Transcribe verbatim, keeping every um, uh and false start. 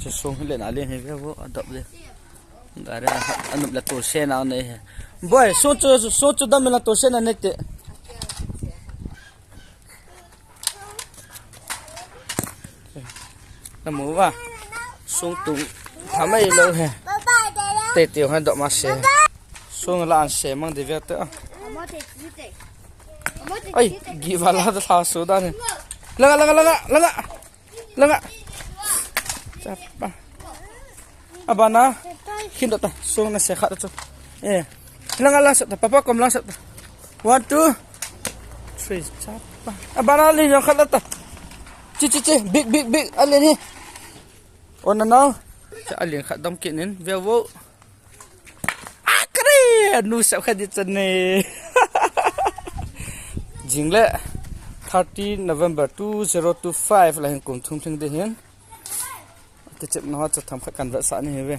Chu song hi le na le hi ve vo, adop le. Gari na khat, anup la to se na nei he. Boy, song chu, song chu dam la to se na nei te. Na mu va. Song tu. Tha mai lo he. Te te ha dop ma se. Song la an se mang de ve te. Ai, gi va la da tha su da ne. Langa, langa, langa, langa. Langa. Chapa. Abana. Khin do ta. Song na se khat chu. Eh. Langa la sa ta. Papa kom la sa ta. One, two, three. Chapa. Abana le jong khat la ta. Chi, chi, chi. Big, big, big. Ale ni. Ona nau. Cha ale khat dom kinin. Ve vo. Akre, nu sep kha di chan ne. Jing le thirty November two zero two five la hin kum thum thing de hin. Te chep na ho cha tham khat kan va sa ni he ve.